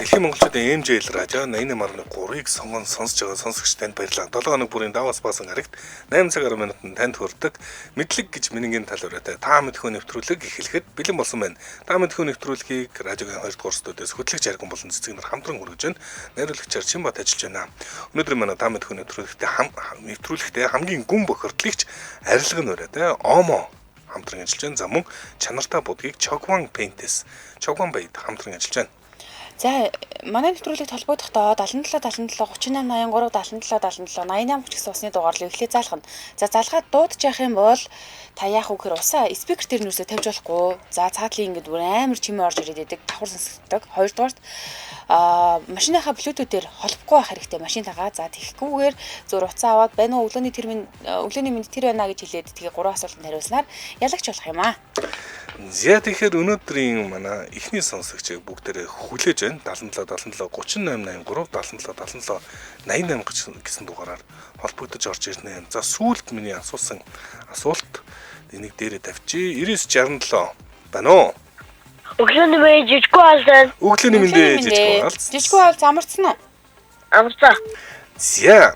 Дэлхийн монголчуудын MJL радио 88.3-ыг сонгон сонсож байгаа сонсогч танд баярлалаа. 7 хоног бүрийн даваас баасан гарагт 8 цаг 10 минутанд танд хүрдэг мэдлэг гэж минийн тал өрөөтэй та мэдхүү нэвтрүүлэг эхлэхэд бэлэн болсон байна. Та мэдхүү нэвтрүүлгийг радиогийн 2 дугаар студиэс хөтлөгч Аргун болон цэцэг нар хамтран хүргэж байна. Найруулагчаар Чинбат ажиллаж байна. Өнөөдөр манай та мэдхүү нэвтрүүлэгтээ хамгийн гүн бохирдлогч арилга нь өрөөтэй Омо хамтран ажиллаж байна. За мөн чанартай будгийг Chogwan Paint-с Chogwan Bayд хамтран ажиллаж байна. За манай нэвтрүүлэгт холбогдохдоо 77 77 38 83 77 77 88 30 гэсэн усны дугаарлыг эхлээ залгана. За залгаад дуудаж явах юм бол та яах вэ гэхээр усаа спикер дээр нүсээ тавьж болохгүй. За цаатлын ингээд бүр амар чимээ орж ирээд идэг, давхар сонсогддог. Хоёрдугаарт машиныхаа Bluetooth дээр холбохгүй байх хэрэгтэй машинтайгаа. За тэгэхгүйгээр зур утсаа аваад байна уу өглөөний тэр минь өглөөний мэнд тэр байна гэж хэлээд тэгээ гурван асуултанд хариулснаар ялагч болох юм аа. За тэгэхээр өнөөдрийн манай эхний сонсогчийг бүгдээрээ хүлээж байна. 77 77 38 83 77 77 88 гэсэн дугаараар холбогдож орж ирнэ. За сүүлд миний асуусан асуулт энийг дээрээ тавьчих. 99 67 байна уу? Өглөөний мэнд жижиггүй хаалцсан. Өглөөний мэндээ жижигхэн хаалц. Жижигхэн хаалц амарцсан уу? Амарцсан. За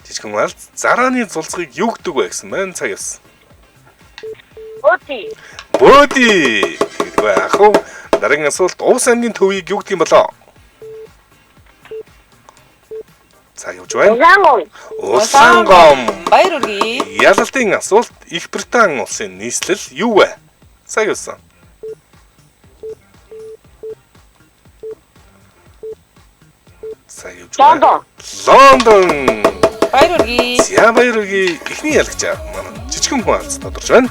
жижигхэн хаалц зарааны зулцгийг юу гэдэг вэ гэсэн маань цаг явсан. Бөөди. Бөөди гэдэг бай. Ах уу дараагийн асуулт Увс аймгийн төвийг юу гэдэг юм болоо? Цаг явж байна. Улаангом. Улаангом. Баяр хүргэе. Ялалтын асуулт Их Британи улсын нийслэл юу вэ? Цаг явсан. Цаг явж байна. Лондон. Лондон. Баяр хүргэе. За баяр хүргэе. Эхний ялагч манай жижигхэн хүн алц тодорч байна.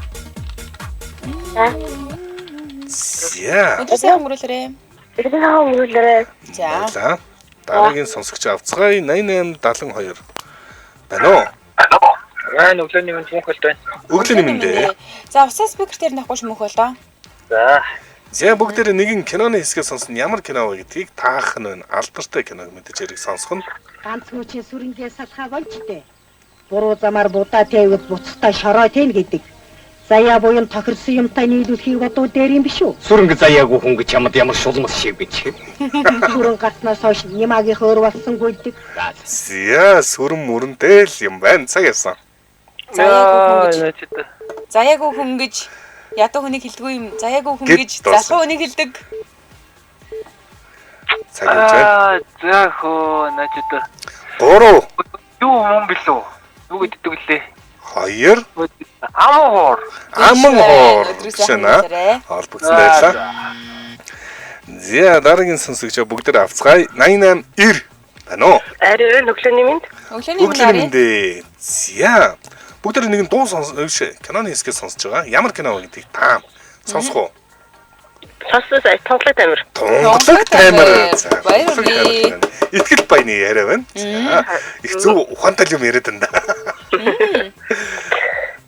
За. Өдөр сайн өнгөрүүлээрэй. Өдөр сайн өнгөрүүлээрэй. За. Баярлалаа. Дараагийн сонсогч авцгаая 88 72 байна уу? Аа өглөөний мэнд мөнх болд байна. Өглөөний мэнд. За усаа спикер дээр навахгүй мөнх болдоо. За. За бүгдээр нэгэн киноны хэсгээ сонсно. Ямар кино вэ гэдгийг таах нь байна. Алдартай киног мэдээж хэрэг сонсох нь. Ганц хүчин сүрэнгээ салхаа болж дээ. Буруу замаар будаа тавиуд буцалтаа шороо тэн гэдэг. Заяа буян тохирсон юмтай нийлүүлэхийг бодвол дээр юм биш үү? Сүрэнг заяагүй хүн гэж чамд ямар шулмас шиг гэж. Сүрэн гарснаас хойш Нимагийн өөр болсон гүйлдэг. За сүрэн мөрөнтэй л юм байна. Цаг явсан. Заяагүй хүн гэж. Заяагүй хүн гэж ядуу хүнийг хэлдэггүй юм. Заяагүй хүн гэж залхуу хүнийг хэлдэг. Цаг явж байна. За хөө наачд. 3. Юу мөн билүү? Юу гэдэг лээ? 2. Аман хоор. Аман хоор. Шинэ. Холбогдсон байлаа. За дараагийн сонсогч бүгдээр авцгаая. 88 90 байна уу? Ари өглөөний мэнд. Өглөөний мэнд. За бүгдээр нэгэн дуу сонсож киноны хэсгээ сонсож байгаа. Ямар кино вэ гэдгийг та сонсох уу? Сонссон тунгалаг тамир. Тунгалаг тамир. Баяр хүргэе. Итгэл баяны яриа байна. За их зөв ухаантай юм яриад байна да.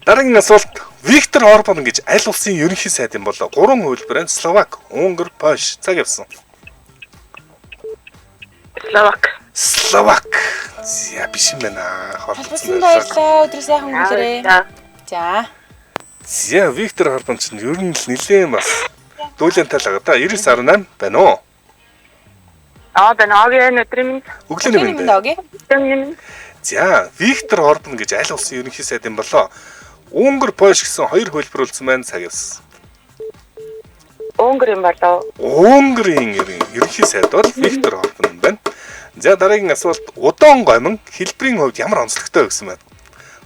Дараагийн асуулт Виктор Орбан гэж аль улсын ерөнхий сайд юм бол? Гурван хувилбар нь Словак, Унгар, Польш. Цаг явсан. Словак. Словак. За биш юм байна. Холбогдсон баярлалаа. Өдөр сайхан өнгөрөөрэй. За. За Виктор Орбан ч ер нь л нэлээд бас дүүлэнтэй л байгаа да. 99.18 байна уу? Аа байна. Оги өдрийн мэнд. Өглөөний мэнд. Оги. Өглөөний мэнд. За Виктор Орбан гэж аль улсын ерөнхий сайд юм болоо? Унгар, Польш гэсэн хоёр хувилбар үлдсэн байна. Цаг явсан. Унгар юм болоо. Унгарын ерөнхий сайд бол Виктор Орбан юм байна. За дараагийн асуулт удаан гомон хэлбэрийн хувьд ямар онцлогтой вэ гэсэн байна.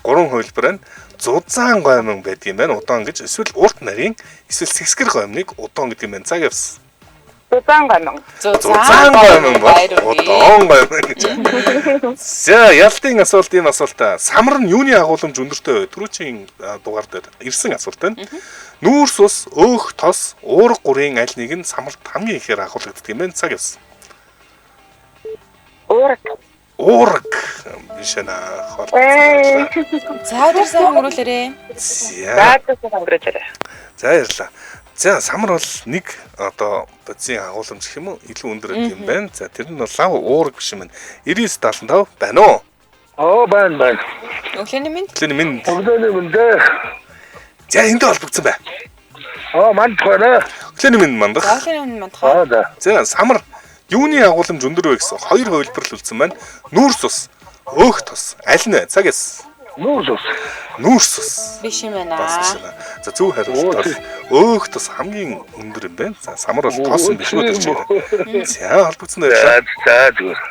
Гурван хувилбар нь зузаан гомон байдаг юм байна. Удаан гэж эсвэл урт нарийн эсвэл сэгсгэр гомныг удаан гэдэг юм байна. Цаг явсан. Зузаан гомон. Зузаан гомон бол удаан гомон гэж. За ялтын асуулт ийм асуулт. Самар нь юуны агуулмж өндөртэй вэ? Түрүүчийн дугаар дээр ирсэн асуулт байна. Нүүрс ус, өөх тос, уурга гурийн аль нэг нь самарт хамгийн ихээр агуулгаддаг юм байна. Цаг явсан. Уурга. Уурга биш ээ. Холбогдсон. За өдөр сайн өнгөрүүлээрэй. За өдөр сайн өнгөрүүлээрэй. За баярлалаа. За самар бол нэг одоо бодисын агуулмж гэх юм уу илүү өндөр гэдэг юм байна. За тэр нь бол лав уурга биш юм байна. 99 75 байна уу? Оо байна байна. Өглөөний мэнд. Өглөөний мэнд. Өглөөний мэнд. За энд холбогдсон бай. Оо мандах байна. Өглөөний мэнд мандах. Өглөөний мэнд мандах. Аа за. За самар Юуны агуулмж өндөр вэ гэсэн хоёр хувилбар л үлдсэн байна. Нүүрс ус, өөх тос. Аль нь вэ? Цаг эс. Нүүрс ус. Нүүрс ус. Биш юм байна. Бас биш байна. За зөв хариулт бол өөх тос хамгийн өндөр юм байна. За самар бол тос юм биш үү тэр чинь. За холбогдсон баярлалаа. За зүгээр.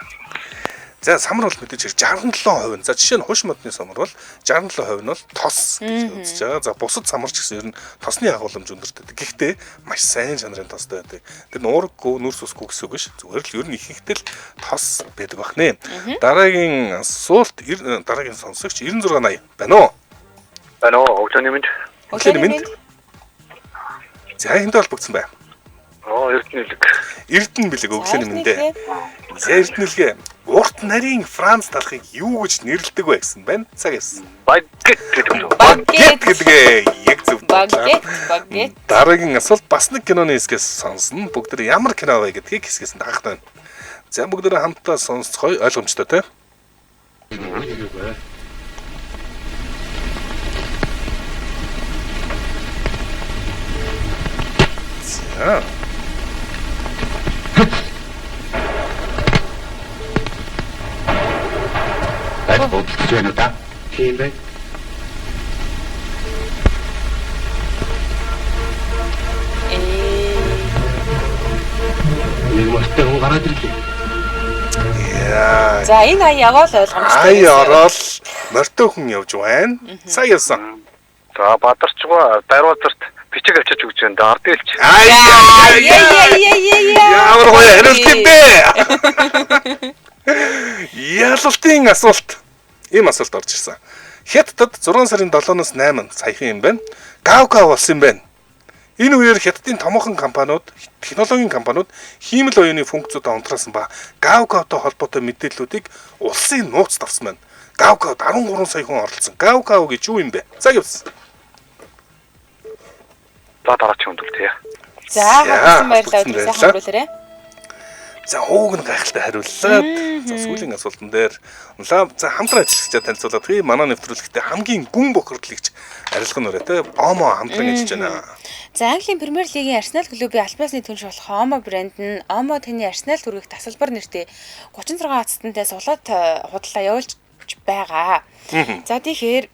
За самар бол мэдээж хэрэг 67%. За жишээ нь хуш модны самар бол 67% нь бол тос гэж үзэж байгаа. За бусад самар ч гэсэн ер нь тосны агуулмж өндөртэй. Гэхдээ маш сайн чанарын тостой байдаг. Тэр нь уураггүй, нүрс усгүй гэсэн үг биш. Зүгээр л ер нь ихэнхдээ л тос байдаг бах нэ. Дараагийн асуулт дараагийн сонсогч 9680 байна уу? Байна уу? Өглөөний мэнд. Өглөөний мэнд. За хэнтэй холбогдсон бай. Эрдэнэ бэлэг. Эрдэнэ бэлэг өглөөний мэндэ. За Эрдэнэ бэлгээ урт нарийн Франц талхыг юу гэж нэрлэдэг вэ гэсэн байна. Цаг явсан. Багет гэдэг үү? Багет гэдэг яг зөв. Багет, багет. Дараагийн асуулт бас нэг киноны хэсгээс сонсно. Бүгд тэр ямар кино вэ гэдгийг хэсгээс нь даах байна. За бүгд тэр хамтдаа сонсцгоё, ойлгомжтой те. За. Аль бодлож байна уу та? Тийм бай. Нэг мөртөө хүн гараад ирлээ. Яа. За энэ ая яваал ойлгомжтой. Ай ороод морьтой хүн явж байна. Цаг явсан. За Бадарчгаа Дарвазарт бичиг авчиж өгч байна. Да ардэлч. Ай. Ямар гоё хариулт юм бэ? Ялалтын асуулт. Ийм асуулт орж ирсэн. Хятадд 6 сарын 7-оос 8-нд саяхан юм байна. Гав гав болсон юм байна. Энэ үеэр Хятадын томоохон компаниуд, технологийн компаниуд хиймэл оюуны функцүүдээ унтраасан ба гав гавтай холбоотой мэдээллүүдийг улсын нууцд авсан байна. Гав гавд 13 сая хүн оролцсон. Гав гав гэж юу юм бэ? За явсан. За дараагийн хүнд үлдээе. За холбогдсон баярлалаа. Өдөр сайхан өнгөрүүлээрэй. За ууг нь гайхалтай хариуллаа. За сүүлийн асуултан дээр за хамтран ажиллагчдаа танилцуулаад хий манай нэвтрүүлэгтээ хамгийн гүн бохирдлагч арилга нь өрөөтэй Омо хамтран ажиллаж байна. За Английн Премьер Лигийн Арсенал клубын аль биесны түнш болох Омо брэнд нь Омо таны Арсенал хүргэх тасалбар нэртэй 36 ацтантай сулаад худалдаа явуулж байгаа. За тэгэхээр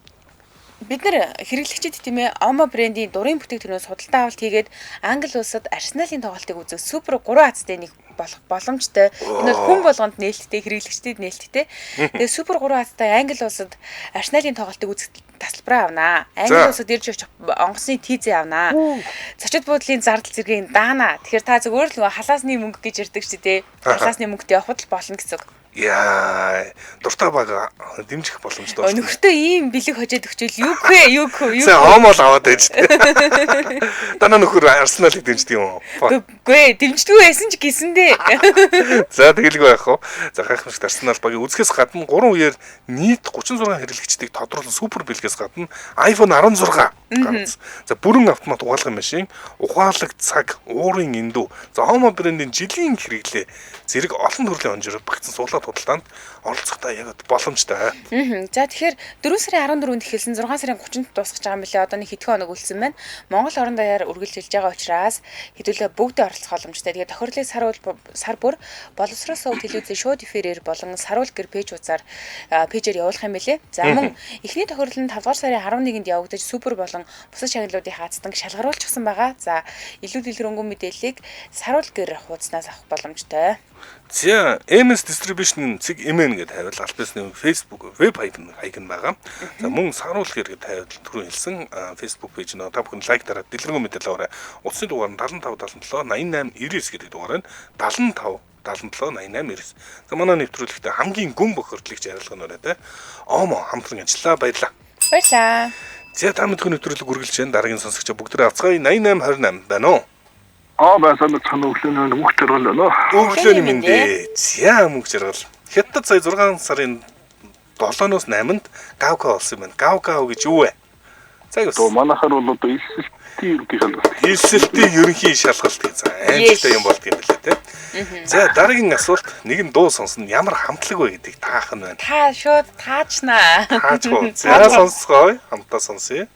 бид нар хэрэглэгчид тийм ээ Омо брендийн дурын бүтээгдэхүүнээс худалдаа авалт хийгээд Англи улсад Арсеналын тоглолтыг үзэх супер 3 азтай нэг болох боломжтой. Энэ бол хүн болгонд нээлттэй, хэрэглэгчдэд нээлттэй. Тэгээ супер 3 азтай Англи улсад Арсеналын тоглолтыг үзэх тасалбараа авнаа. Англи улсад ирж очих онгоцны тийзээ авнаа. Зочид буудлын зардал зэргийг даана. Тэгэхээр та зүгээр л нөгөө халаасны мөнгө гэж ярьдаг чи тээ. Халаасны мөнгөтэй явхад л болно гэсэн үг. Яа, дуртай баг дэмжих боломжтой байна. Нөхөртөө ийм бэлэг хожоод өгчөөл юу гэх вэ? Юу гэх вэ? Сэ Омол аваад байж тээ. Дана нөхөр Арсеналыг дэмждэг юм уу? Үгүй ээ, дэмждэггүй байсан ч гисэндээ. За тэгэлгүй яах вэ? За гайхамшигт Арсенал багийг үзэхээс гадна 3 үеэр нийт 36 хэрэглэгчдийг тодруулсан супер бэлгээс гадна iPhone 16 гаргасан. За бүрэн автомат угаалгын машин, ухаалаг цаг, уурын эндүү. За Омо брендийн жилийн хэрэглээ зэрэг олон төрлийн онжирол багцсан суулаад худалдаанд оролцохдоо яг боломжтой. За тэгэхээр 4 сарын 14-нд эхэлсэн 6 сарын 30-нд дуусгаж байгаа юм билээ. Одоо нэг хэдхэн хоног үлдсэн байна. Монгол орон даяар үргэлжилж байгаа учраас хэдүүлээ бүгдээ оролцох боломжтой. Тэгээ тохирлыг сар бүр боловсрол сувг телевизийн шууд эфирээр болон саруул гэр пэйж хуудасаар пэйжээр явуулах юм билээ. За мөн эхний тохирлол нь 5 дугаар сарын 11-нд явагдаж супер болон бусад шагналуудын хаацтанг шалгаруулчихсан байгаа. За илүү дэлгэрэнгүй мэдээллийг саруул гэр хуудаснаас авах боломжтой. За MS Distribution цэг MN гэдэг тавиал аль биесны Facebook веб хаяг нь байгаа. За мөн саруул гэр гэдэг тавиал түрүү хэлсэн Facebook пэйж нь та бүхэн лайк дараад дэлгэрэнгүй мэдээлэл аваарай. Утасны дугаар нь 75 77 88 99 гэдэг дугаар нь 75 77 88 99. За манай нэвтрүүлэгтээ хамгийн гүн бохирдлагч ярилга нь өрөө те. Омо хамтран ажиллаа баярлаа. Баярлаа. За та мэдхүйн нэвтрүүлэг үргэлж байна. Дараагийн сонсогч бүгдээ авцгаая 88 28 байна уу? Байсан цан өглөөний мөнх жаргал байна. Өглөөний мэндэ. За мөнх жаргал. Хятад сая 6 сарын 7-оос 8-нд гав гав болсон юм байна. Гав гав гэж юу вэ? За юу? Манайхаар бол одоо элсэлтийн ерөнхий шалгалт. Элсэлтийн ерөнхий шалгалт гэж аимшигтай юм болдго юм билээ те. За дараагийн асуулт нэгэн дуу сонсно ямар хамтлаг вэ гэдгийг таах нь байна. Та шууд таачнаа. Таачгүй. За сонсгоё. Хамтдаа сонсъё.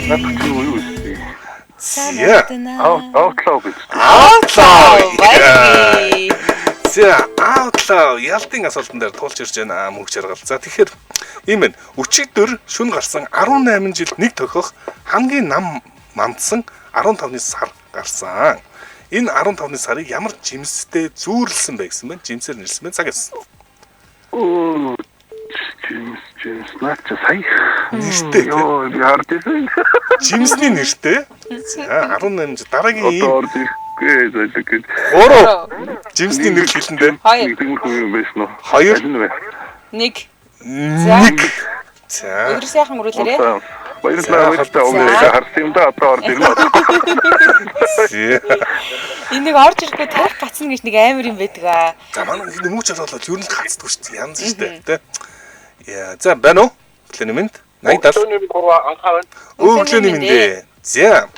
Надад чи юу вэ? За. Outlaw гэж. Outlaw. Баярлалаа. За, Outlaw ялтын асуултан дээр туулж ирж байна мөнх жаргал. За, тэгэхээр ийм байна. Өчигдөр шүн гарсан 18 жилд нэг тохиох хамгийн нам мандсан 15-ны сар гарсан. Энэ 15-ны сарыг ямар жимстэй зүүрлсэн бэ гэсэн байна. Жимсээр нэрлсэн байна. Цаг явсан. Оо. Джеймс, Джеймс наач сая. Нэртэй. тий? Йоо, би харж байсан. Жимсний нэртэй. За, 18 жил дараагийн ийм Одоо орж ирэхгүй зайлаг гэж. 3 жимсний нэр хэлэндээ 2 Нэг тиймэрхүү юм байсан уу? Хоёр. Аль нь вэ? 1. 1. За. Өдөр сайхан өнгөрүүлээрэй. Баярлалаа, баярлалаа. Өмнө нь харсан юм да одоо орж ирнэ. За. Энэ нэг орж ирэхгүй тарих гацна гэж нэг амар юм байдаг аа. За манай энэ мөч жаргал бол ер нь гацдаггүй шүү дээ. Янз шүү дээ, тэ. Яа, за байна уу? Өглөөний мэнд 80 70. Өглөөний гурван анхаа байна. Өглөөний мэнд ээ. За.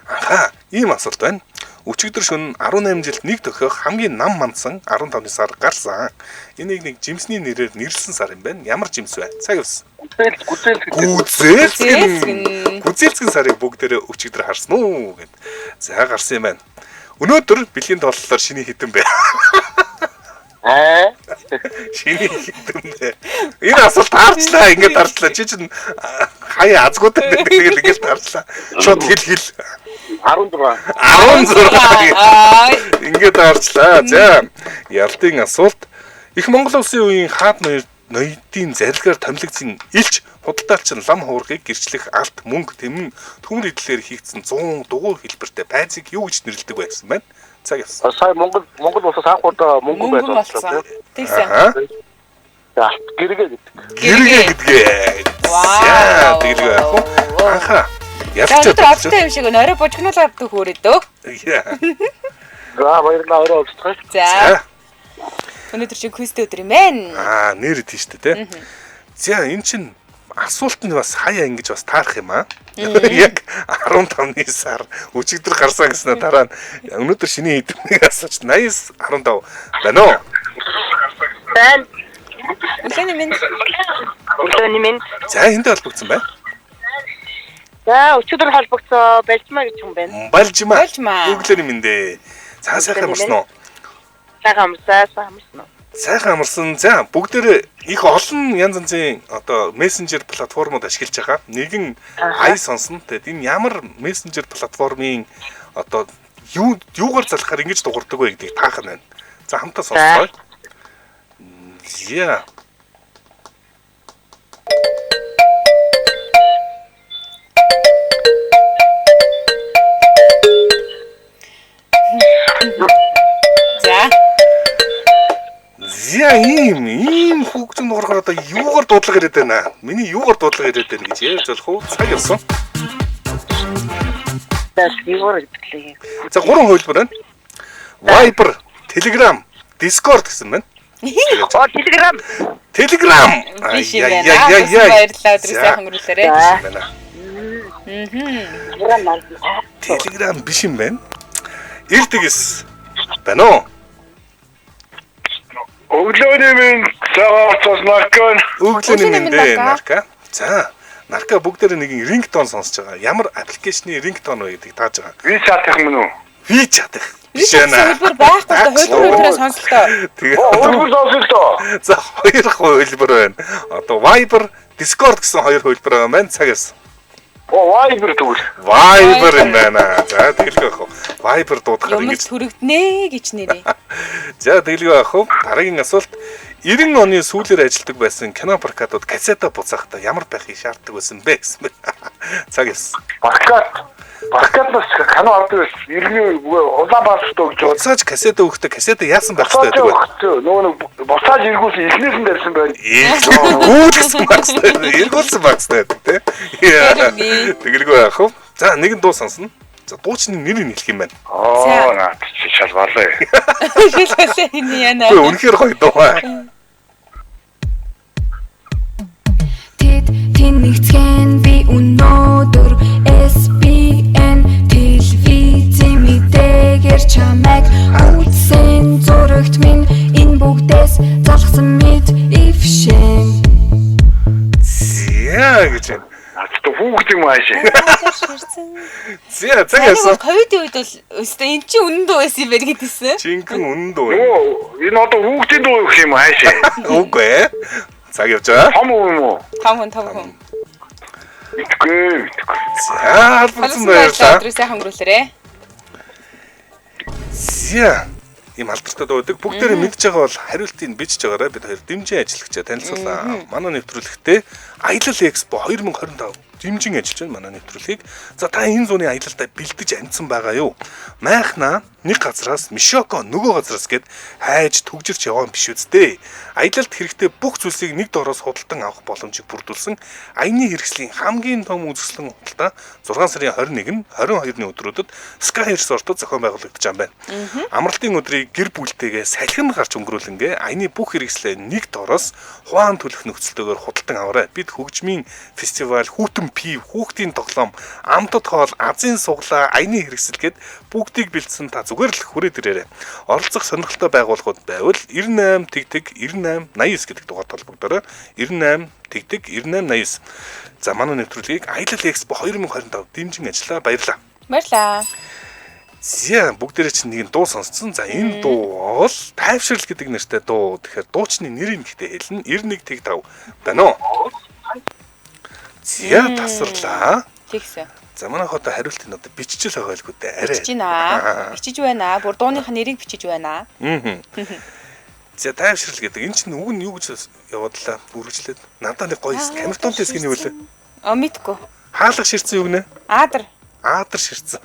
Анхаа ийм асуулт байна. Өчигдөр шөнө 18 жилд нэг тохиох хамгийн нам мандсан 15-ны сар гарсан. Энийг нэг жимсний нэрээр нэрлсэн сар юм байна. Ямар жимс вэ? Цаг явсан. Гүзэл Гүзээлцгэн. Гүзээлцгэн сарыг бүгдээрээ өчигдөр харсан уу гэд. За гарсан юм байна. Өнөөдөр бэлгийн тооллоор шиний хитэн бэ. Аа. Шиний хитэн бэ. Энэ асуулт таарчлаа. Ингээд таарчлаа. Чи чинь хаяа азгуудад байдаг. Тэгэл ингээд таарчлаа. Шууд хэл хэл. 16. 16. Аа. Ингээд таарчлаа. За ялтын асуулт. Их Монгол улсын үеийн хаад ноёдын зарилгаар томилогдсон илч худалдаалчин лам хуургийг гэрчлэх алт мөнгө тэмэн төмөр эдлээр хийгдсэн 100 дугуй хэлбэртэй пайзыг юу гэж нэрлэдэг вэ гэсэн байна. Цаг явсан. Сая Монгол Монгол улсаас анх удаа мөнгө Мөнгөн байсан болсон. Тэгсэн. Аа. Алт гэргээ гэдэг. Гэргээ гэдгээ. Вау. За тэгэлгүй яах вэ? Анхаа. За Ялч өнөөдөр одтой юм шиг өнө орой бужигнуулаад дөх хөөрэй дөө. Яа. За баярлалаа орой уулзцгаая. За За. өнөөдөр чинь квизтэй өдөр юм байна. Аа, нэр тийш үү те. За эн чин асуулт нь бас хаяа ингэж бас таарах юм аа. Яг 15-ны сар өчигдөр гарсан гэснээр дараа нь өнөөдөр шиний хэдмийг асууч 89 15 байна уу? Байна. Өглөөний мэнд. Өглөөний мэнд. За эндээ холбогдсон байна. За өчигдөр холбогдсон Балжмаа гэж хүн байна. Балжмаа. Балжмаа. Өглөөний мэндээ. За сайхан амарсан уу? Сайхан амарсаа, сайхан амарсан уу? Сайхан амарсан. За бүгдээрээ их олон янз янзын одоо мессенжер платформуд ашиглаж байгаа. Нэгэн ая сонсно. Тэгэд энэ ямар мессенжер платформын одоо юу юугаар залхахаар ингэж дуурдаг вэ гэдгийг таах нь байна. За хамтаа сонсцгоё. За. За. За ийм ийм хүүхдэн дуурахаар одоо юугаар дуудлага ирээд байна? Миний юугаар дуудлага ирээд байна гэж ярьж болох уу? Цаг явсан. За юугаар гэдлээ. За гурван хувилбар байна. Viber, Telegram, Discord гэсэн байна. Оо Telegram. Telegram. Биш юм байна. Баярлалаа өдрийг сайхан өнгөрүүлээрэй. Биш юм байна. Telegram маань. Telegram биш юм байна. Ирдэгс байна уу? Өглөөний минь цагаан наркон. Өглөөний Өглөөний мэнд ээ, мэнд, нарка. За, нарка бүгдээрээ нэгэн рингтон сонсож байгаа. Ямар аппликейшны рингтон вэ гэдгийг тааж байгаа. WeChat их мөн үү? WeChat их. Биш байна. Хөлбөр байхгүй л хөлбөр өдрөө сонсолтоо. Тэгээ. Хөлбөр сонсолтоо. За, хоёр хувилбар байна. Одоо Viber, Discord гэсэн хоёр хувилбар байгаа маань цаг явсан. Оо Viber тэгвэл. Viber юм байна. За, тэгэлгүй яах вэ? Viber дуудахаар Юм ингэж төрөгднэ гэж нэрээ. За тэгэлгүй яах вэ? Дараагийн асуулт 90 оны сүүлээр ажилладаг байсан кино прокатууд кассета буцаахтаа ямар байхыг шаарддаг байсан бэ гэсэн бэ? Цаг явсан. Баркат. Баркатнаас кино авдаг байсан. 90-ийн Улаанбаатарт өгч байгаа. Буцааж кассета өгөхдөө кассета яасан байх хэрэгтэй байдаг вэ? Нөгөө нэг буцааж эргүүлсэн эхнээс нь барьсан байна. Гүйлгсэн байх хэрэгтэй. Эргүүлсэн байх хэрэгтэй байдаг тий. Тэгэлгүй яах вэ? За нэгэн дуу сонсно. За дуучны нэрийг хэлэх юм байна. Аа наад чи шалбалаа. Шилбэлээ энэ яана. Үгүй үнэхээр гоё дуу аа. Тэд тэнэгцгэн би өнөөдөр SBN телевизийн мэдээгээр чамайг үзсэн зурагт минь энэ бүгдээс залхсан мэд ившүүлсэн. За гэж байна. Надад хүүхд юм аашаа. За цаг Яг явсан. ковидын үед бол өстой эн чинь үнэн дуу байсан юм байна гэдээсэн. Жинхэнэ үнэн дуу. юм. Нөгөө энэ одоо хүүхдийн дуу гэх юм аашаа. Үгүй ээ. Цаг явж байгаа. Том юм уу? Том хүн том хүн. Мэдгүй мэдгүй. За холбогдсон баярлалаа. Өдрөө сайхан өнгөрүүлээрэ. За ийм алдартай дуу байдаг. Бүгдээрээ мэдж байгаа бол хариултыг бичиж байгаарай. Бид хоёр дэмжин ажиллагчаа танилцуулаа. Манай нэвтрүүлэгтээ Аялал Экспо 2025 дэмжин ажиллаж байна манай нэвтрүүлгийг. За та энэ зуны аялалдаа бэлдэж амжсан байгаа юу? Майхнаа нэг газраас Мишоко нөгөө газраас гээд хайж түгжирч яваа юм биш үсттэй. Аялалд хэрэгтэй бүх зүйлсийг нэг доороос худалдан авах боломжийг бүрдүүлсэн аяны хэрэгслийн хамгийн том үзэсгэлэн худалдаа 6 сарын 21-н 22-ны өдрүүдэд Sky Resort-д зохион байгуулагдаж байгаа юм байна. Амралтын өдрийг гэр бүлтэйгээ салхинд гарч өнгөрүүлэнгээ аяны бүх хэрэгслээ нэг доороос хуан төлөх нөхцөлтэйгээр худалдан аваарай. Бид хөгжмийн фестивал, хүүтэн пив, хүүхдийн тоглоом, амтд хоол, азийн суглаа, аяны хэрэгсэл гээд бүгдийг бэлдсэн та зүгээр л хүрээд ирээрэй. Оролцох сонирхолтой байгууллагууд байвал 98 тэгтэг 98 89 гэдэг дугаар холбогдорой. 98 тэгтэг 98 89. За манай нэвтрүүлгийг Аялал Экспо 2025 дэмжин ажиллаа баярлалаа. Баярлаа. За бүгдээрээ чинь нэгэн дуу сонсцсон. За энэ дуу бол тайвшрал гэдэг нэртэй дуу. Тэгэхээр дуучны нэрийг гэхдээ хэлнэ. 91 тэг 5 байна уу? За тасарлаа. Тэгсэн. За манай хотоо хариултыг одоо биччихэл байгаа байлгүй дээ. Арай. Бичиж байна. Бичиж байна. Бүр дууных нь нэрийг бичиж байна. Аа. За тайвшрал гэдэг энэ чинь үг нь юу гэж яваадлаа үргэлжлээд надад нэг гоё камертон хэсэг нь юу вэ? А мэдгүй. Хаалга ширцэн юу гинэ? Аадар. Аадар ширцэн.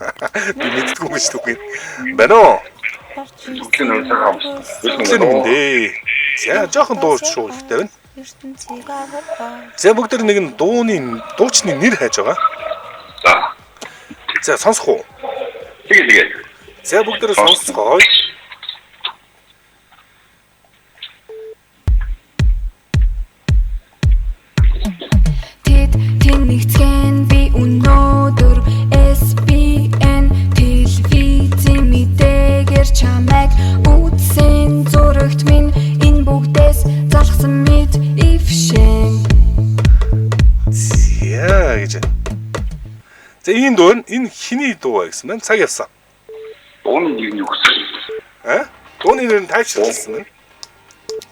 Би мэддэггүй гэж үг юм. Байна уу? Өглөө нь сайхан амс. Өглөө нь дээ. За жоохон дууч шуу ихтэй байна. ертөнцийг аваа. За бүгд нэг нь дууны дуучны нэр хайж байгаа. За. За сонсох уу? Тэгээ тэгээ. За бүгд сонсцгоё. Тэд тэнэгцгэн би өнөөдөр SBN телевизийн мэдээгээр чамайг үзсэн зурагт минь энэ бүгдээс залхсан мэд ившэн. За гэж. За энэ дуу нь энэ хиний дуу вэ гэсэн байна. Цаг явсан. Дууны нэр нь юу гэсэн? А? Дууны нэр нь тайвшрал гэсэн байна.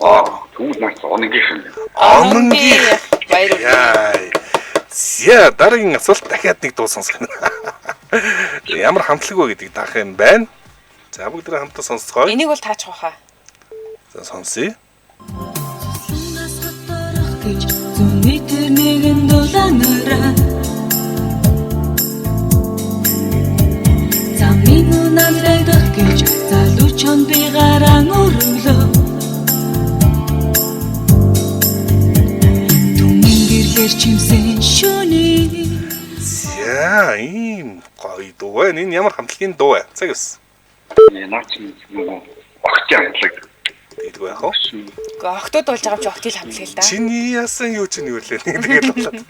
Аа, тэгвэл наац онгийнх юм. Ононгийн. Баяр хүргэе. Яа. За дараагийн асуулт дахиад нэг дуу сонсох юм. Ямар хамтлаг вэ гэдгийг даах юм байна. За бүгд хамтдаа сонсцгоё. Энийг бол таачих واخа. За сонсъё. Сунгаас хоторох гэж зүүнний тэр нэгэн дулаанараа Замын үнэлэгдэх гэж залуучон би гаран өрөглөө Түмэн гэрлэр чимсэн шүний За ийм гоё дуу байна. Энэ ямар хамтлагийн дуу вэ? Цаг явсан. Наац нөгөө огтын хамтлаг. Тэгэлгүй яах вэ? Гэхдээ октод болж байгаа юм чи октил хамтлаг л да. Чиний яасан юу чинь юу лээ. Нэг тэгэл болоод.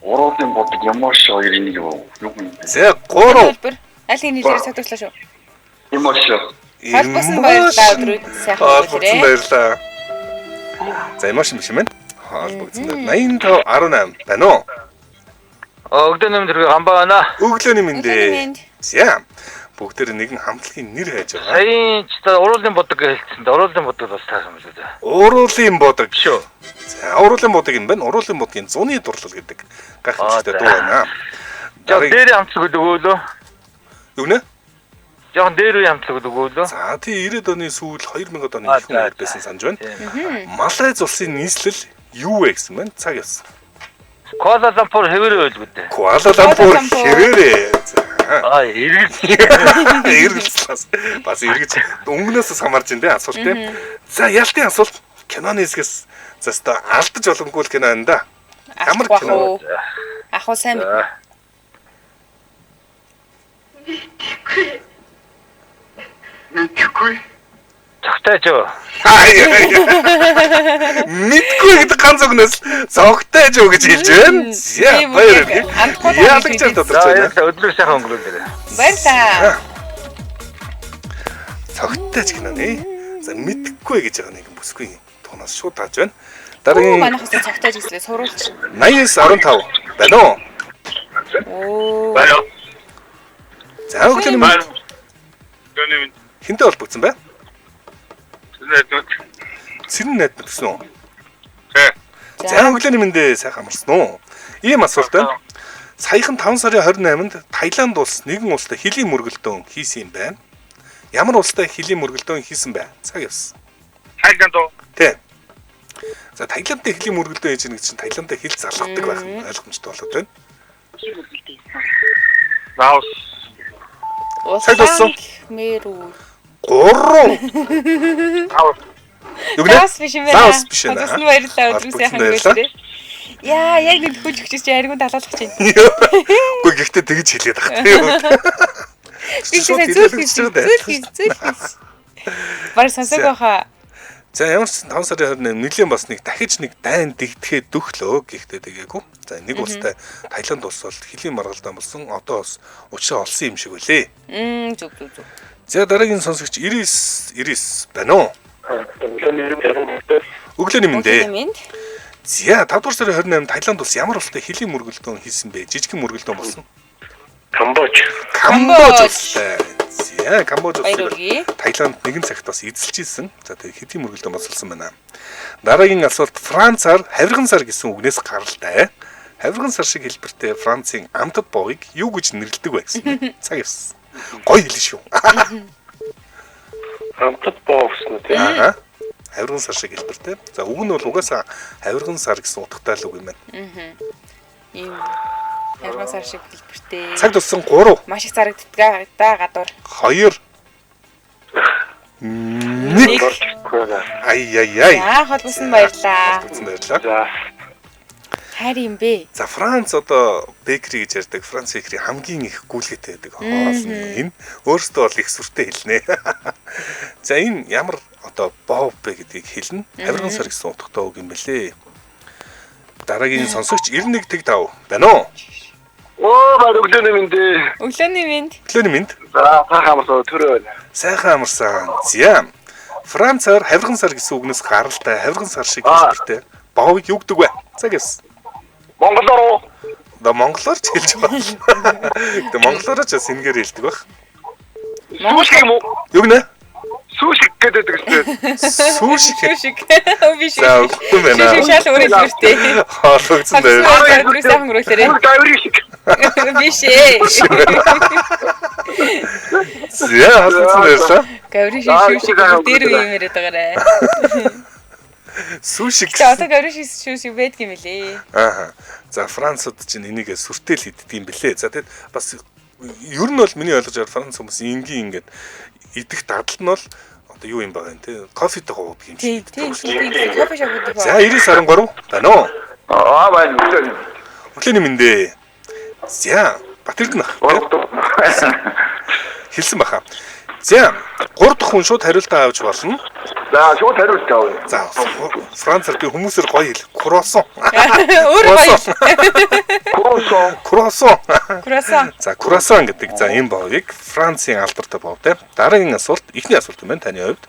Уруулын бодог ямар шиг хоёр энийг юу юм бэ? За 3 Төлбөр. Аль нэг нийлээр цаг дуслаа шүү. Ямар шиг. Холбоосон баярлалаа өдрүүд сайхан Холбогдсон өнгөрүүлээрэ. баярлалаа. За эмошн биш юм байна. Холбогдсон. 85 18 байна уу? Өглөө нэмд хэрэг хамбаа байна. Өглөөний мэнд. Өглөөний мэнд. За бүгдээр нэгэн хамтлагийн нэр хайж байгаа. Саяын ч та уруулын бодог гэж хэлсэн. дээ. Уруулын бодог бас таарсан юм лээ. Уруулын бодог. Биш үү? За уруулын бодог юм байна. Уруулын бодгийн зуны дурлал гэдэг гайхамшигтай Аа, дуу байна. За Дараагийн- дээр хамтлаг гэдэг үү лөө? Юу нэ? Жохон дээр үе хамтлаг гэдэг үү лөө? За тий 90-ад оны сүүл 2000-ад оны Аа, ихэнх за, үед байсан санаж байна. Тийм. Малайз улсын нийслэл юу вэ гэсэн байна. Цаг явсан. Куала Лумпур хэвээрээ байлгүй дээ. Куала Лумпур Лумпур. хэвээрээ. За. Аа, эргэж. Эргэлзлээс бас эргэж өнгөнөөс бас хамаарч ин тэ асуулт тийм. За ялтын асуулт киноны хэсгээс за өстой алдаж боломгүй л кино энэ да. Ямар Ах кино? уу? Ах уу сайн мэднэ. Мэдхгүй. Цогтой ч юу? Мэдгүй гэдэг ганц үгнээс зогтой ч юу гэж хэлж байна. За Тийм баяр үг хүргэе. амтгүй таа Ялагчаар гэж тодорч За, байна. баярлалаа. Өдрөө сайхан өнгөрүүлээрэ. Баярлалаа. Цогтой ч кино нэ. За мэдгүй гэж байгаа нэг бүсгүй туунаас шууд тааж байна. Дараагийн Манайхаас цогтойж гэслээ суруулч. 89 15 байна уу? Оо. Байна. За өглөөний мэнд. Өглөөний мэнд. Хэнтэй холбогдсон бай? Цэрэн найдмат. Цэрэн найдмат гэсэн үү? Тий. За өглөөний мэндээ сайхан амарсан уу? Ийм асуулт байна. Саяхан 5 сарын 28-нд Таиланд улс нэгэн улстай хөлийн мөргөлдөөн хийсэн юм байна. Ямар улстай хөлийн мөргөлдөөн хийсэн бэ? Цаг явсан. Таиланд уу? Тий. За Таиландтай хөлийн мөргөлдөөн хийж байгаа чинь Таиландтай хил залгадаг байх нь ойлгомжтой болоод байна. Лаос. Цаг дууссан. Мэрүү. 3. Лаос. Юу гэнэ? Лаос биш юм байна. Лаос биш байна. Холбогдсон баярлалаа. Өдрийн сайхан өнгөрүүлээрэй. Яа, яг нэг хөлж өгч чи ариун далаалах чинь. Үгүй гэхдээ тэгж хэлээд байх тийм үү? Би чинь зүйл хийж зүйл хийж зүйл хийж. Бараг сонсоогүй хаа. За ямар ч 5 сарын 28 нэлийн бас нэг дахиж нэг дайн дэгдэхэд дөхлөө гэхдээ тэгээгүй. За нэг улстай Таиланд улс бол хөлийн маргалдаан болсон. Одоо бас учраа олсон юм шиг үлээ. Зүг зүг зүг. За дараагийн сонсогч 99 99 байна уу? Өглөөний мэнд. Өглөөний мэнд. За 5 дугаар сарын 28-нд Таиланд улс ямар улстай хөлийн мөргөлдөөн хийсэн бэ? Жижигхэн мөргөлдөөн болсон. Камбож. Камбож улстай. За Камбож Баяр улсыг хүргэе. Таиланд нэгэн цагт бас эзэлж исэн. За тэгээ хэдийн мөргөлдөөн болсон байна. Дараагийн асуулт Францаар хавирган сар гэсэн үгнээс гаралтай. Хавирган сар шиг хэлбэртэй Францын амтад боовыг юу гэж нэрлэдэг вэ гэсэн бэ? Цаг явсан. Гоё хэлнэ шүү. Амтад боо гэсэн үү тий? Аа. Хавирган сар шиг хэлбэртэй. За үг нь бол угаасаа хавирган сар гэсэн утгатай л үг юм байна. Ийм хавирган сар шиг хэлбэртэй. Цаг дууссан 3 Маш их зарагддаг да гадуур. 2 1 Ай яй яй. За холбогдсон баярлаа. Холбогдсон баярлалаа. За. Хайр юм бэ? За Франц одоо бэкери гэж ярьдаг. Франц бэкери хамгийн их гүйлгээтэй байдаг хоол нь энэ. Өөрөөсөө бол их сүртэй хэлнэ. За энэ ямар одоо бов бэ гэдгийг хэлнэ. Хавирган сар гэсэн утгатай үг юм бэлээ. Дараагийн сонсогч 91 тэг 5 байна уу? Оо баяр өглөөний мэнд. Өглөөний мэнд. Өглөөний мэнд. За сайхан амарсан төрөө байна. Сайхан амарсан. За. Францаар хавирган сар гэсэн үгнээс гаралтай хавирган сар шиг хэлбэртэй боовыг юу гэдэг вэ? Цаг явсан. Монголоор уу? Да монголоор ч хэлж байна. Гэтэ монголоор ч бас энгээр хэлдэг байх. Сүүшиг юм уу? Юу гэнэ? Сүүшиг гэдэг шүү дээ. Сүүшиг. Шүүшиг. Би шиг. За үгүй байна. Шүүшиг шал өөр хэлбэртэй. Холбогдсон баярлалаа. Өдрийн сайхан өнгөрүүлээрэй. Гаврын шиг. Биш ээ. За холбогдсон баярлалаа. Гаврын шиг шүүшиг дээр үе юм яриад байгаарэ. Сүүшиг. Тэгээ одоо гаврын шиг шүүшиг байдаг юм лээ. Ааха. За Францууд чинь энийг сүртэл иддэг юм бэлээ. За тэгэд бас ер нь бол миний ойлгож байгаа Франц хүмүүс энгийн ингээд идэх дадал нь бол одоо юу юм байгаа юм те кофетэй уудаг юм Тийм шиг. тийм тийм кофе шоп гэдэг. За 99.13 байна уу? Аа байна өглөөний. Өглөөний мэндээ. За Батэрдэн ах. Хэлсэн баха. За 3 дахь хүн шууд хариултаа авч болно. За шууд хариулт авъя. За Францаар би хүмүүсээр гоё хэл. Круассан. Өөр гоё. Круассан. Круассан. Круассан. За круассан гэдэг за энэ боовыг Францын алдартай боов те. Дараагийн асуулт эхний асуулт юм байна таны хувьд.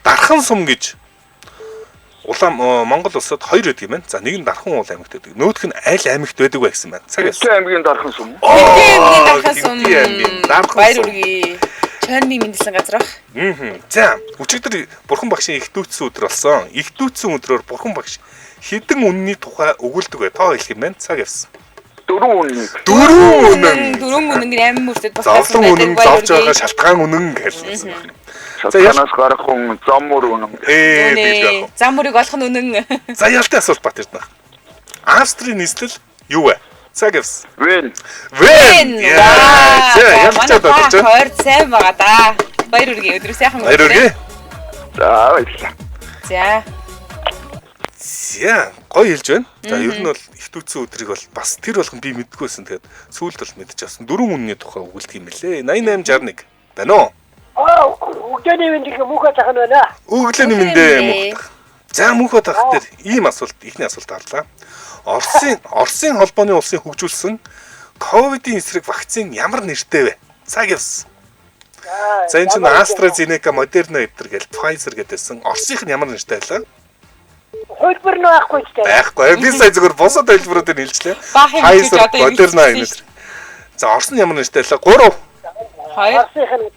Дархан сум гэж улаан Монгол улсад хоёр байдаг юм байна. За нэг нь Дархан уул аймагт байдаг. Нөгөөх нь аль аймагт байдаг вэ гэсэн байна. Цаг явсан. Хинтээ аймгийн Дархан сум. Хинтээ аймгийн Дархан сум. Хинтээ аймгийн Дархан Баяр сум. хүргэе. Чойрны мэндэлсэн газар ах. За, өчигдөр Бурхан багшийн их дүүцсэн өдөр болсон. Их дүүцсэн өдрөөр Бурхан багш хэдэн үнний тухай өгүүлдэг вэ? Тоо хэлэх юм байна. Цаг явсан. 4 үнэн. 4 үнэн. 4 үнэн амин мөртөд бас Зовлон үнэн, зовж байгаа шалтгаан үнэн гэсэн байна. Шалтгаанаас гарах хүн зам мөр үнэн. Ээ тэгж яах вэ? Зам мөрийг олох нь үнэн. За ялтай асуулт бат ирдэ. Австрийн нийслэл юу вэ? Цаг явсан. Вен. Вен. За ялчаад болж байна. Хойр сайн байгаа да. Баяр хүргэе. Өдрөө сайхан Баяр хүргэе. За баярлалаа. За. За гоё хэлж байна. За ер нь бол их дүүцсэн өдрийг бол бас тэр болгон би мэддэггүй байсан. Тэгээд сүүлд бол мэдчихсэн. Дөрвөн үнний тухай өгүүлдэг юм бэлээ. 8861 байна уу? Аа өглөөний мэнд их мөнх атах нь байна. Өглөөний мэндээ мөнх. За мөнх атах дээр ийм асуулт эхний асуулт авлаа. Оросын холбооны улсын хөгжүүлсэн ковидын эсрэг вакцин ямар нэртэй вэ? Цаг явсан. За энэ чинь AstraZeneca, Moderna гэдэр гээл Pfizer гэдээсэн. Оросынх нь ямар нэртэй байлаа? Хөлбөр нь байхгүй ч дээ. Байхгүй. Би сая зүгээр бусад хэлбэрүүдээр хэлжлээ. Баах юм гэж одоо Moderna энэ. За Орос нь ямар нэртэй лээ? 3 2 Оросынх нь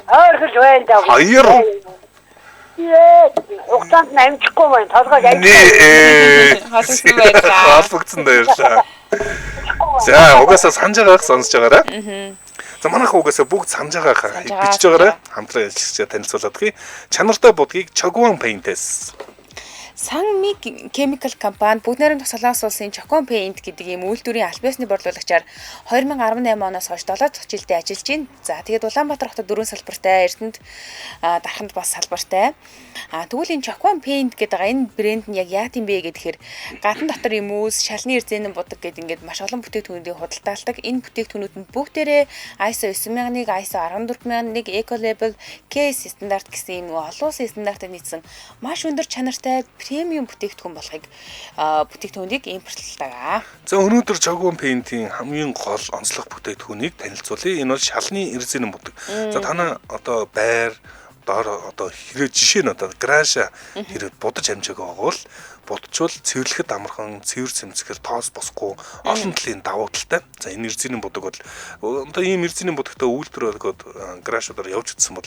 ойрхол байна даа. 2 Ээ, хугацаанд нь амжихгүй байна. Толгойг Нэ. Холбогдсон баярлалаа. Холбогдсон баярлалаа. За угаасаа санаж байгаах сонсож байгаарай. За манайх угаасаа бүгд санаж байгаах бичиж байгаарай. Хамтран ажиллагчдаа танилцуулаад гий. Чанартай будгийг Чогван Paint-ээс. Санми Chemical компани бүгд найрамдах Солонгос улсын Chocon Paint гэдэг ийм үйлдвэрийн аль биесны борлуулагчаар 2018 оноос хойш 7 дахь жилдээ ажиллаж байна. За тэгээд Улаанбаатар хотод 4 салбартай, Эрдэнэт Дарханд бас салбартай. Тэгвэл энэ Chocon Paint гэдэг байгаа энэ брэнд нь яг яат юм бэ гэхээр гадна дотор юм үүс, шалны эрзэнэн будаг гэдэг ингээд маш олон бүтээгдэхүүнүүдийг худалдаалдаг. Энэ бүтээгдэхүүнүүд нь бүгдээрээ ISO 9001, ISO 14001, Eco Label, KS стандарт гэсэн ийм олон улсын стандартыг нийцсэн маш өндөр чанартай премиум бүтээгдэхүүн болохыг бүтээгдэхүүнийг импортлдог. За өнөөдөр Чогвон Paint-ийн хамгийн гол онцлог бүтээгдэхүүнийг танилцуулъя. Энэ бол шалны эрзэнэн будаг. За танаа одоо байр доор одоо хэрэг жишээ нь одоо гаража хэрэг будаж амжаагаа бол будчвал цэвэрлэхэд амархан, цэвэр цэмцгэр тоос босгүй олон талын давуу талтай. За энэ эрзэнэн будаг бол одоо ийм эрзэнэн будагтай үйлдвэр болгоод гаражуудаар явж утсан бол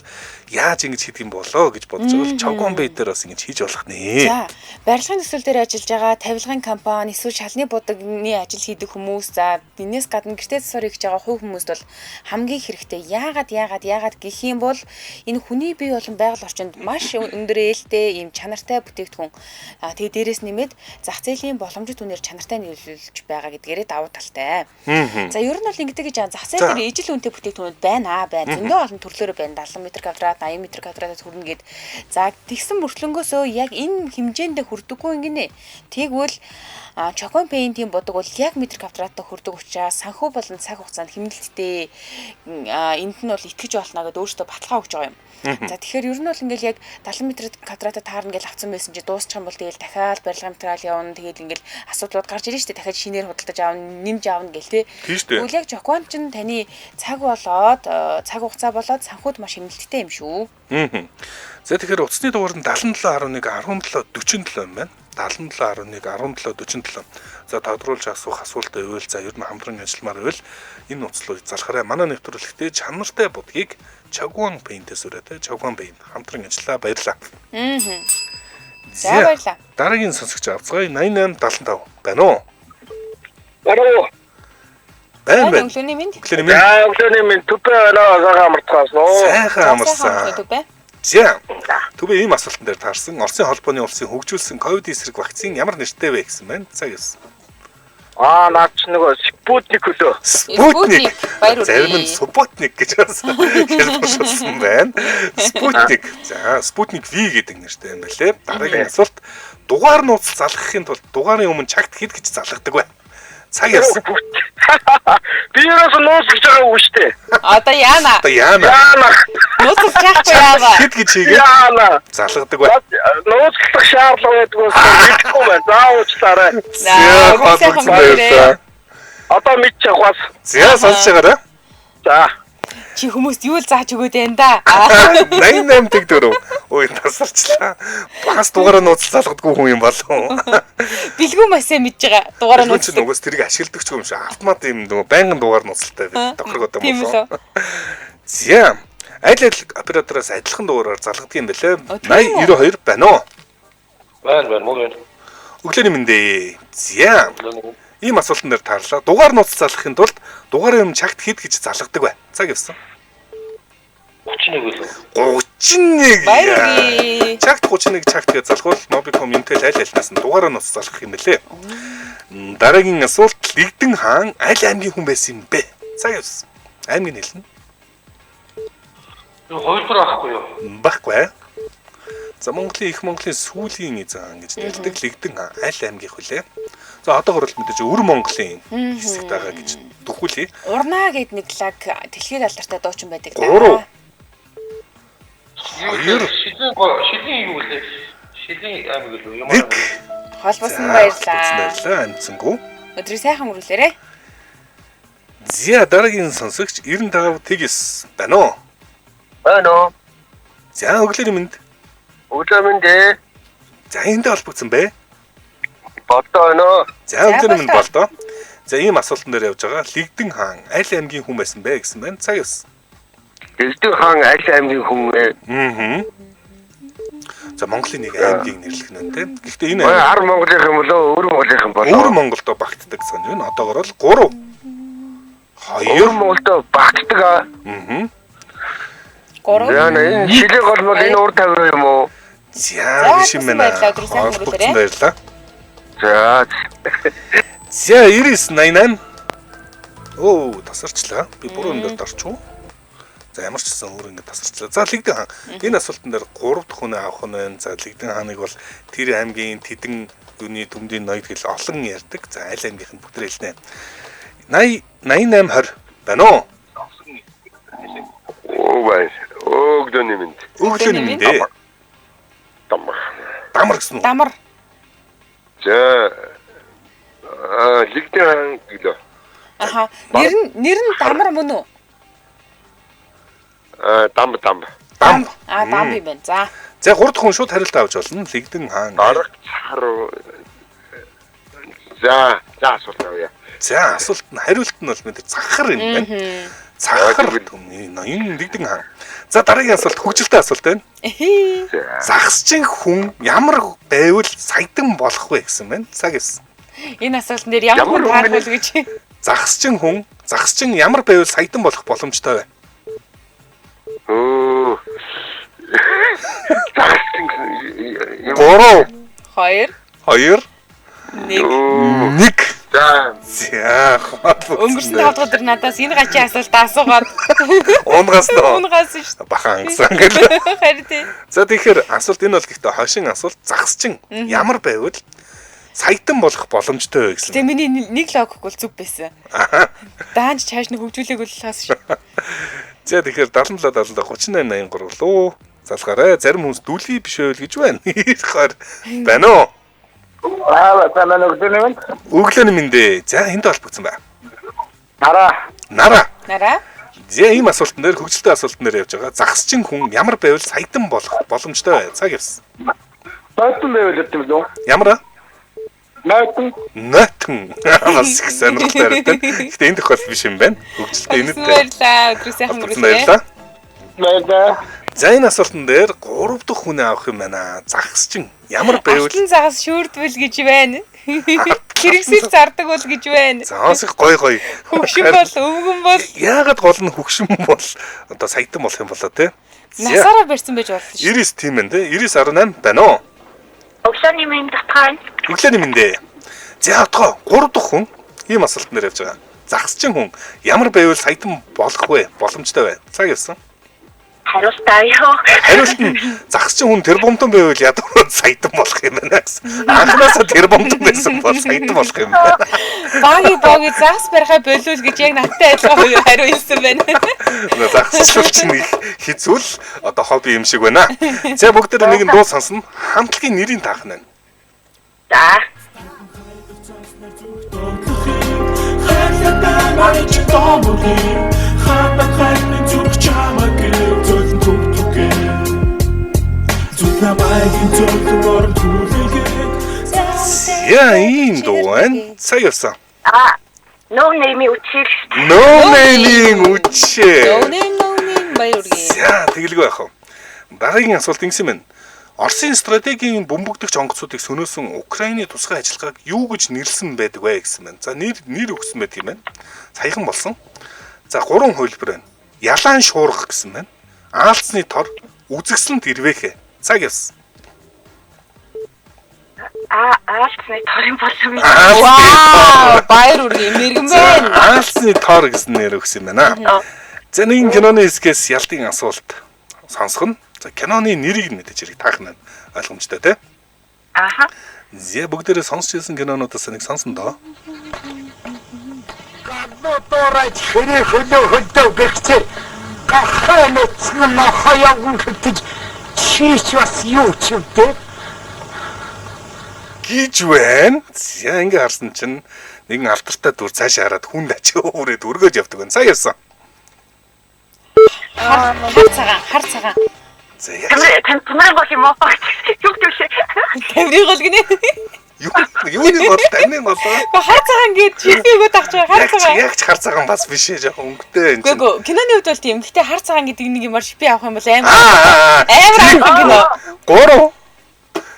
яаж ингэж хийдэг юм болоо гэж бодож байгаа бол Чогвон Paint дээр бас ингэж хийж болох нэ. За барилгын төсөл дээр ажиллаж байгаа тавилгын компани эсвэл шалны будагны ажил хийдэг хүмүүс, за энэс гадна гэртээ засвар хийж байгаа хувь хүмүүст бол хамгийн хэрэгтэй. Яагаад гэх юм бол энэ хүний бие болон байгаль орчинд маш өндөр ээлтэй ийм чанартай бүтээгдэхүүн. Тэгээ дээрээс нэмээд зах зээлийн боломжит үнээр чанартай нийлүүлж байгаа гэдгээрээ давуу талтай. За ер нь бол ингэдэг гэж зах зээл дээр ижил үнэтэй бүтээгдэхүүнүүд байна. Зөндөө олон төрлөөрөө байна. 70 м квадрат, 80 м квадратаас хүрнэ гэд. За тэгсэн мөртлөнгөөсөө яг энэ хэмжээндээ хүрдэггүй ингэнэ. Тэгвэл Chocon Paint-ийн будаг бол яг метр квадраттай хүрдэг учраас санхүү болон цаг хугацаанд хэмнэлттэй энд нь бол итгэж болно гэдээ өөртөө баталгаа өгч байгаа юм. За тэгэхээр ер нь бол ингээл яг 70 м квадратаа таарна гэж авсан байсан чи дуусчих юм бол тэгэл дахиад барилгын материал явна, тэгэл ингээл асуудлууд гарч ирнэ шүү дээ. Дахиад шинээр худалдаж авна, нэмж авна гэл те. Тэгвэл яг Chocon чинь таны цаг болоод цаг хугацаа болоод санхүүд маш хэмнэлттэй юм шүү. За тэгэхээр утасны дугаар нь 77.11 17.47 юм байна. 77.11 17.47. За тодруулж асуух асуулт байвал за ер нь хамтран ажилламаар байвал энэ нууцлыг залхаарай. Манай нэвтрүүлэгтээ чанартай будгийг Чогвон Paint-ээс өрөөтэй. Чогвон Paint хамтран ажиллаа, баярлалаа. За баярлалаа. Дараагийн сонсогч авцгаая 8875 байна уу? Байна уу? Байна. Өглөөний мэнд. Өглөөний мэнд. За өглөөний мэнд. Түбэ байна. Сайхан амарцгаасан уу? Сайхан амарсан. Түбэ. За. Түбэ ийм асуултан дээр таарсан. Оросын холбооны улсын хөгжүүлсэн ковид эсрэг вакцин ямар нэртэй вэ гэсэн байна. Цаг ёс. Наад чи нөгөө Спутник хөлөө. Спутник. Зарим нь Спутник гэж бас хэлбэршүүлсэн байна. Спутник. За, Спутник V гэдэг нэртэй юм байна лээ. Дараагийн асуулт дугаар нууц залгахын тулд дугаарын өмнө чагт хэд гэж залгадаг вэ? Цаг явсан. Би ерөөсөө нууц гэж байгаа үг шүү дээ. Одоо яана? Одоо яана? Нууцлах чадахгүй яава? Хэд гэж хийгээд яана? Залгадаг бай. Нууцлах шаардлага байдаг болсон мэдэхгүй байна. За уучлаарай. За холбогдсон баярлалаа. Одоо мэдчих бас. За сонсож байгаарай. За. Чи хүмүүст юу л зааж өгөөд байна да? 88 4. Ой тасарчлаа. Бас дугаараа нууц залгадаггүй хүн юм болов. Бэлгүү масаа мэдж байгаа. Дугаараа нууц. Чи нүгээс тэрийг ашигладаг ч юм шиг. Автомат юм нөгөө байнгын дугаар нууцтай тохиргоод юм болов. За. Аль аль оператороос адилхан дугаараар залгадаг юм бэлээ. 80 92 байна уу? Байна байна, мөн байна. Өглөөний мэндээ. За. Ийм асуултан дээр таарлаа. Дугаар нууц залгахын тулд дугаарын өмнө чагт хэд гэж залгадаг вэ? Цаг явсан. 31 үлээ. 31. Баярлалаа. Чагт 31 чагт гэж залгуул Mobicom Intel аль альнаас нь дугаараа нууц залгах юм бэлээ. Дараагийн асуулт Лэгдэн хаан аль аймгийн хүн байсан юм бэ? Цаг явсан. Аймгийг хэлнэ. Хоёрдугаар байхгүй юу? Байхгүй. За Монголын их Монголын сүүлийн эзэн хаан гэж нэрлэдэг Лэгдэн хаан аль аймгийнх вүлээ? За одоогор л мэдээж өвөр Монголын хэсэгт байгаа гэж дөхүүлье. Урнаа гэд нэг лаг дэлхийд алдартай дуучин байдаг да. 3 2 Шилийн юу лээ? Шилийн аймаг л үү? Ямар аймаг? Холбосон баярлалаа. Баярлалаа. Амцсангүй. Өдрийг сайхан өнгөрүүлээрэй. За дараагийн сонсогч 95 тэгс байна уу? Байна уу? За өглөөний мэнд. Өглөө мэнд ээ. За эндээ холбогдсон бэ? Болдоо байна уу? За өглөөний мэнд Болдоо. болдоо. За ийм асуултан дээр явж байгаа. Лигдэн хаан аль аймгийн хүн байсан бэ гэсэн байна. Цаг явсан. Дэлдэн хаан аль аймгийн хүн вэ? Аа. За Монголын нэг аймгийг нэрлэх нь тийм. Гэхдээ энэ Ой, аймаг Ар Монголынх юм болоо, өвөр Монголынх юм болоо. Өвөр Монголдо багтдаг сан юм. Одоогор л 3 2 Өвөр Монголдо багтдаг аа. Аа. 3. За энэ шилэг гол бол энэ ур тавир юм уу? За За, биш юм байна. баярлалаа. Өдрийн сайхан өнгөрүүлээрэй. Холбогдсон баярлалаа. За. За 9988. Оо, тасарчлаа. Би буруу юм дээр дарчих уу? За ямар ч гэсэн өөр ингэ тасарчлаа. За Лигдэн хаан. Энэ асуултан дээр 3 дахь хүнээ авах нь байна. За Лигдэн хааныг бол тэр аймгийн тэдэн юуны төмдийн ноёд гэл олон ярьдаг. За аль аймгийнх нь бүгд хэлнэ. 80 88 20 байна уу? Оо бай. Өглөөний мэнд. Өглөөний мэнд ээ. Дамар. Дамар гэсэн үү? Дамар. За. Аа, Лигдэн хаан гэлөө. Аха. Нэр нь дамар мөн үү? Аа, дам дам. Дам. Аа, дам юм байна. За. За 3 дахь хүн шууд хариулт авч болно. Лигдэн хаан. Арга цар. За, за асуулт авъя. За асуулт нь хариулт нь бол мэдээ цахар юм байна. Цахар түмний ноён Лигдэн хаан. За дараагийн асуулт хөгжилтэй асуулт байна. Загасчин хүн ямар байвал саядан болох вэ гэсэн байна. Цаг эс. Энэ асуултан дээр ямар хүн таарах вэ гэж. Загасчин хүн, загасчин ямар байвал саядан болох боломжтой вэ? Өө. Загасчин 3 2 2 1 1 За. За. Өнгөрсөн 5 дахь өдөр надаас энэ гачийн асуулт асуугаад Унгаас нөө. Унгаас шүү дээ. Бахан ангасан гэл. Харин тий. За тэгэхээр асуулт энэ бол гэхдээ хошин асуулт загасчин ямар байвал саядан болох боломжтой вэ гэсэн. Тэгээ миний нэг логик бол зүв байсан. Даанч чааш нэг хөгжүүлээг л хаас шүү. За тэгэхээр 77 77 38 83 луу залгаарай. Зарим хүмүүс дүлий биш байвал гэж байна. 92 байна уу? Аа, за манай өглөөний мэнд. Өглөөний мэнд ээ. За энд холбогдсон байна. Нараа. Нараа. Нараа. За ийм асуултан дээр хөгжилтэй асуултан дээр явж байгаа. Загасчин хүн ямар байвал саядан болох боломжтой вэ? Цаг явсан. Нойтон байвал гэдэг юм лөө. Ямар? Нойтон. Нойтон. Бас их сонирхолтой харагдаад. Гэхдээ энэ тохиолдол биш юм байна. Хөгжилтэй энэтэй. Баярлалаа. Өдрийн сайхан өнгөрүүлээрэй. Баярлалаа. Баярлалаа. За энэ асуултан дээр 3 дахь хүнээ авах юм байна. Загасчин ямар байвал Алтан загас шүүрдвэл гэж байна. Хэрэгсэл зардаг бол гэж байна. Заас их гой гой. Хөгшин бол өвгөн бол Яагаад гол нь хөгшин бол одоо саядан болох юм болоо те? насаараа барьсан байж болно шүү. 99 тийм байна те? 99.8 байна уу? Өглөөний мэнд татгай. Өглөөний мэнд ээ. За отгоо 3 дахь хүн ийм асуултан дээр явж байгаа. Загасчин хүн ямар байвал саядан болох вэ? Боломжтой вэ? Цаг явсан. Хариулт авъя. Хариулт нь загасчин хүн тэрбумтан байвал ядуураад саядан болох юм байна гэсэн. Анхнаасаа тэрбумтан байсан бол саядан болох юм байна. Баги боги загас барихаа болиул гэж яг надтай адилхан хариу хэлсэн байна. Загасчлал чинь их хэцүү л одоо хобби юм шиг байна. За бүгд нэг нь дуу сонсно. Хамтлагийн нэрийг таах нь байна. За. Яа ийм дуу байна. Цаг явсан. Аа, No name-ийн үчиг. No name-ийн үчээ. No name no name баяр үргээ. За тэгэлгүй яах вэ? Дараагийн асуулт ингэсэн байна. Оросын стратегийн бөмбөгдөгч онгоцуудыг сөнөөсөн Украины тусгай ажиллагааг юу гэж нэрлсэн байдаг вэ гэсэн байна. За нэр өгсөн байдаг юм байна. Саяхан болсон. За гурван хувилбар байна. Ялаан шуурга гэсэн байна. Аалцны тор, үзэгсэлэнт ирвэхэ. Цаг явсан. Аа, аалцны торын болов. Вау, баяр үргээ мэрэгэн байна. Аалцны тор гэсэн нэр өгсөн юм байна. За нэгэн киноны хэсгээс ялтын асуулт сонсох нь. За киноны нэрийг нь мэдээж хэрэг таах нь ойлгомжтой тий. Аха. За бүгдээрээ сонсч ирсэн кинонуудаас нэг сонсон доо. Гадуураач хэрэг хөлөө хөлдөө гэгчээ гахаа мэдсэн нохоёг хэтэж чийч бас юу ч вэ? Гэж байна. За ингээ харсан чинь нэгэн алдартай дүр цаашаа хараад хүнд ачаа үрээд өргөж явдаг байна. Цаг явсан. Хар цагаан, хар цагаан. За Тамирын гол юм уу? Юу гэвшээ. Тамирын гол гинэ. Юу юуны гол таны голоо? Гэхдээ хар цагаан гээд шилбэ өгөөд авч байгаа хар цагаан. Яг ч хар цагаан бас биш ээ жоохон өнгөтэй энэ. Үгүй ээ киноны хувьд бол тийм. Гэхдээ хар цагаан гэдэг нэг юмар шипи авах юм бол амар амар амархан кино. 3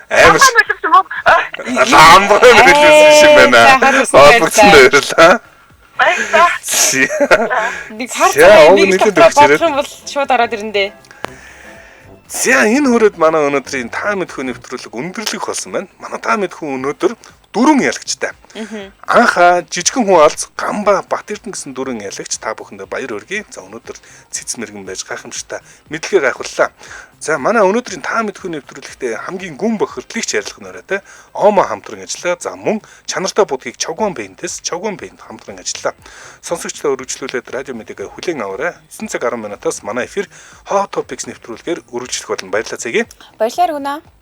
амар ламбаа мэлсэн юм байна. Холбогдсон баярлалаа. Баярлалаа. Нэг хар цагаан нэг дотор бодох юм бол шууд ороод ирэндээ. За энэ хүрээд манай өнөөдрийн та мэдхүү нэвтрүүлэг өндөрлөх болсон байна. Манай та мэдхүү өнөөдөр дөрвөн ялагчтай. Анхаа жижигхэн хүн алз Гамба Бат Эрдэнэ гэсэн дөрвөн ялагч та бүхэндээ баяр хүргэе. За өнөөдөр цэц мэрэгэн байж гайхамшигтай мэдлэгээ гайхууллаа. За манай өнөөдрийн та мэдхүү нэвтрүүлэгтээ хамгийн гүн бохирдлыг ч ярилцах нөрөөтэй Омо хамтран ажиллаа. За мөн чанартай будгийг Чогон Пейнтээс Чогон Пейнт хамтран ажиллаа. Сонсогчдоо өргөжлүүлээд радио мэдээг хүлээн аваарай. 9 цаг 10 минутаас манай эфир Hot Topics нэвтрүүлгээр өргөжлөх болно. Баярлалаа цэгээ. Баярлалаа Рүнэ.